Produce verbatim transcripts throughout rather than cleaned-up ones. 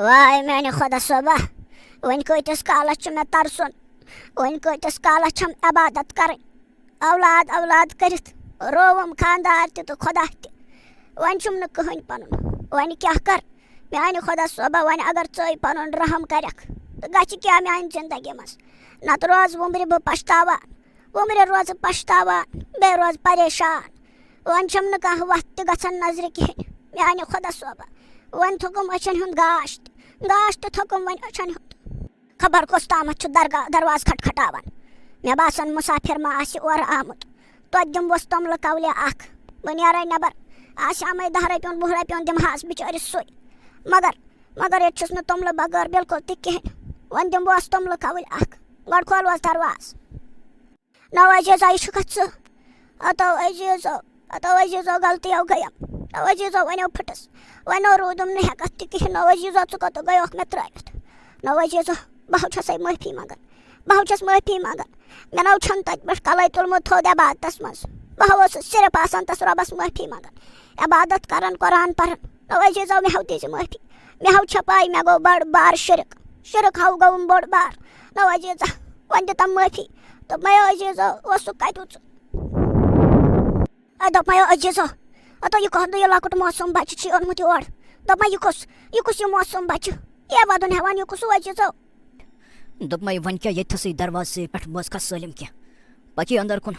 واے میانہِ خۄدا صٲبا، وۄنۍ کۭتِس کالس چھُ مےٚ ترسُن؟ وۄنۍ کۭتِس کالس چھَم عبادت کرٕنۍ؟ اولاد اولاد کٔرِتھ رووُم خاندار تہِ تہٕ خۄدا تہِ۔ وۄنۍ چھُم نہٕ کٕہٕنۍ پنُن۔ وۄنۍ کیٛاہ کر؟ میانہِ خۄدا صٲبا، وۄنۍ اگر ژٕے پنُن رحم کرکھ، تہٕ گژھِ کیٛاہ میانہِ زندگی منٛز؟ نتہٕ روزٕ وُمرِ بہٕ پشتاوان، وُمرِ روزٕ پشتاوان، بیٚیہِ روزٕ پریشان۔ وۄنۍ چھَم نہٕ کانٛہہ وَتھ تہِ گژھان نظرِ کِہیٖنۍ۔ میانہِ خۄدا صٲبہ، وۄنۍ تھوٚکُم أچھَن ہُنٛد گاش تہِ، گاش تہِ تھوٚکُم وۄنۍ أچھَن ہُنٛد۔ خبر کۄس تامَتھ چھُ درگاہ دروازٕ کھٹکھٹاوان۔ مےٚ باسان، مُسافِر ما آسہِ اورٕ آمُت۔ توتہِ دِمہٕ بوس توٚملہٕ کولہِ اَکھ۔ بہٕ نیرَے نٮ۪بر۔ آسہِ ہامَے دَہ رۄپیُن، وُہ رۄپیُن، دِمہٕ ہاس بِچٲرِس سُے۔ مگر، مگر ییٚتہِ چھُس نہٕ توٚملہٕ بغٲر بِلکُل تہِ کِہیٖنۍ۔ وۄنۍ دِمہٕ بوس توٚملہٕ کولہِ اَکھ۔ گۄڈٕ کھولوس دروازٕ۔ نو عزیزا، یہِ چھُکھا ژٕ؟ ہتو عزیزو، ہتو عزیزو، غلطیو گٔیم۔ نو عزیزو، وۄنیو پھٕٹٕس۔ وۄنیو روٗدُم نہٕ ہٮ۪کتھ تہِ کِہیٖنۍ۔ نو عزیزو، ژٕ کوٚت گٔیوکھ مےٚ ترٛٲوِتھ؟ نو عزیزو، بہٕ ہو چھسے معٲفی منٛگان۔ بہٕ ہو چھس معٲفی منٛگان۔ مےٚ نو چھُنہٕ تتہِ پٮ۪ٹھ کلے تُلمُت تھوٚد عبادتس منٛز۔ بہٕ ہو اوسُس صرف آسان تس رۄبس معٲفی منٛگان۔ عبادت کران، قرآن پران۔ نو عزیزو، مےٚ ہو دِژ معٲفی۔ مےٚ ہو چھےٚ پاے، مےٚ گوٚو بڑ بار شرک۔ شرک ہو گوٚوُم بوٚڑ بار۔ نو عزیزا، وۄنۍ دِتم معٲفی۔ دوٚپمَے، عزیزو، اوسُکھ کتہِ ژٕ؟ اے، دوٚپمَے، عزیزو، ہتو یہِ کۄس، یہِ لۄکُٹ معصوم بچہِ چھُے اوٚنمُت یور۔ دوٚپمَے، یہِ کُس، یہِ کُس یہِ معصوم بچہِ؟ یہِ ودُن ہٮ۪وان، یہِ کُس عزیزو؟ دوٚپمَے، وۄنۍ کیٛاہ ییٚتھسٕے دروازسٕے پٮ۪ٹھ بوز کھا سٲلِم کینٛہہ؟ پکی اندر کُن،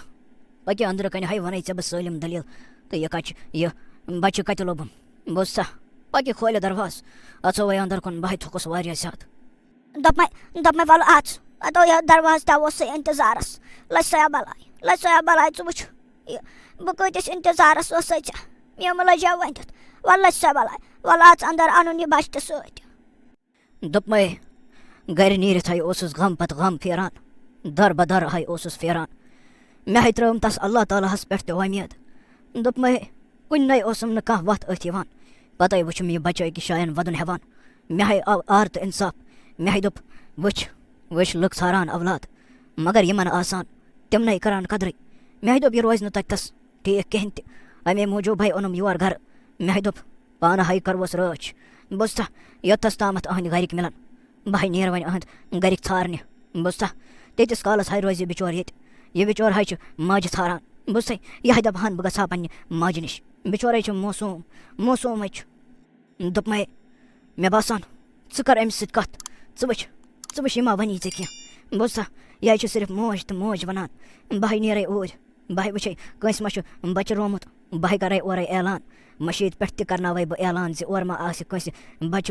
پکی اندرٕ کنہِ، ہاے ونے ژےٚ بہٕ سٲلِم دٔلیٖل۔ تہٕ یہِ کتہِ چھُ، یہِ بچہِ کتہِ لوٚبُن؟ بوز سا، پکی کھولہِ دروازٕ، اژو وۄنۍ اندر کُن، بہٕ ہاے تھوٚکُس واریاہ زیادٕ۔ دوٚپمَے، دوٚپمَے، وَلہٕ اَژ۔ اَدٕ یہِ دروازٕ تہِ اوس سُے اِنتظارَس۔ لٔج سا بَلاے، لٔج سا بَلاے، ژٕ وٕچھ یہِ، بہٕ کۭتِس اِنتظارَس اوسَے ژےٚ۔ مےٚ مہٕ لٔجا ؤنِتھ۔ وَلہٕ لٔج سا بَلاے، وَلہٕ اَژ اَندَر، اَنُن یہِ بَچہٕ تہِ سۭتۍ۔ دوٚپمَے، گَرِ نیٖرِتھ ہَے اوسُس غم پَتہٕ غم پھیران، دَر بَدَر ہَے اوسُس پھیران۔ مےٚ ہَے ترٲوٕم تَس اللہ تعالیٰ ہَس پٮ۪ٹھ تہِ وۄمید۔ دوٚپمَے، کُنہِ نَے اوسُم نہٕ کانٛہہ وَتھ أتھۍ یِوان۔ پَتَے وٕچھُم یہِ بَچٲے کہِ شایَن وَدُن ہٮ۪وان۔ مےٚ ہَے آو عار تہٕ اِنصاف۔ مےٚ ہَے دوٚپ، وٕچھ، وٕچھ لُکھ ژھاران اولاد، مگر یِمَن آسان، تِمنٕے کَران قدرٕے۔ مےٚ ہَے دوٚپ، یہِ روزِ نہٕ تَتہِ تَس ٹھیٖک کِہیٖنۍ تہِ۔ اَمے موٗجوٗب ہَے اوٚنُم یور گَرٕ۔ مےٚ ہَے دوٚپ، پانہٕ ہَے کَروس رٲچھ۔ بوٗزتھا، یوٚتَس تامَتھ أہٕنٛدۍ گَرِکۍ مِلَن، بہٕ ہَے نیرٕ وۄنۍ أہٕنٛدۍ گَرِکۍ ژھارنہِ۔ بوٗزتھا، تیٖتِس کالَس ہَے روزِ یہِ بِچور ییٚتہِ۔ یہِ بِچور ہَے چھُ ماجہِ ژھاران۔ بوٗزتھَے، یہِ ہَے دَپہٕ ہَن بہٕ گژھٕ ہا پنٛنہِ ماجہِ نِش۔ بِچورَے چھُ موسوٗم، موسوٗم ہَے چھُ۔ دوٚپمَے، مےٚ باسان، ژٕ کَر أمِس سۭتۍ کَتھ۔ ژٕ وٕچھ، ژٕ وٕچھ، یہِ ما وَنی ژےٚ کینٛہہ۔ بوٗزتھا، یہِ ہَے چھِ صرف موج تہٕ موج وَنان۔ بہٕ ہَے نیرَے اوٗرۍ۔ بہٕ ہَے وٕچھَے، کٲنٛسہِ ما چھُ بَچہٕ رومُت۔ بہٕ ہَے کَرَے اورَے اعلان۔ مٔشیٖد پٮ۪ٹھ تہِ کَرناوَے بہٕ اعلان زِ اورٕ ما آسہِ کٲنٛسہِ بَچہٕ